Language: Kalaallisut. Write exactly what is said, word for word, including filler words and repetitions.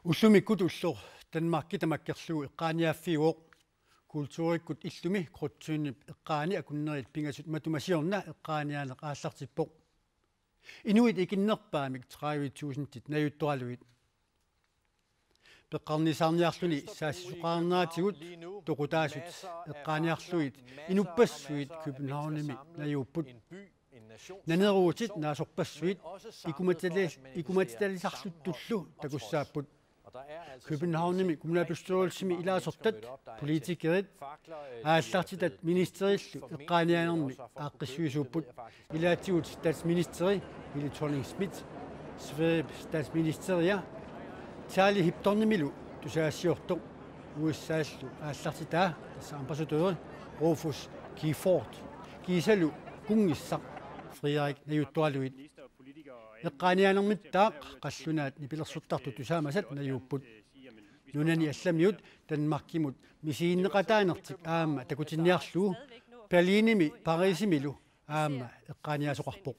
Ullumikkut ulloq Danmarki tamakkerlugu eqqaaniaaffiuvoq. Kulturikkut illumi Krøttynip eqqaani akunnerit pingasut matuma siorna eqqaaniaaneq aallartippoq. Inuit ikinnerpaamik tredive tusindit najuttoralugit. Peqqarnisaarniarluni saassisoqarneratigut toqutaasut eqqaaniarlugit inuppassuit Københavnimi najuupput. Naneruutit naasorpassuit ikumatali-, ikumatitalisarluttullu takussaapput. Københavnimi kommunalbestyrelsimi ilaasortat, politikerit, aallartitat ministerillu eqqaaniaanermi aaqqissuisuupput. Ilaatigut statsministeri Helle Thorning-Schmidt, Sverigep statsministeria Charlie Hebdonimilu tusagassiortoq, U S A-llu aallartitaa, tassa ambassadøri Rufus Gifford, kiisalu kunngissaq Frederik najuttoralugit. Eqqaaniaanermittaaq qallunaat nipilersortartut tusaamasat najuupput. Nunani allamiut Danmarkimut misiginneqataanertik aamma takutinniarlugu Berlinimi Parisimilu aamma eqqaaniaasoqarpoq.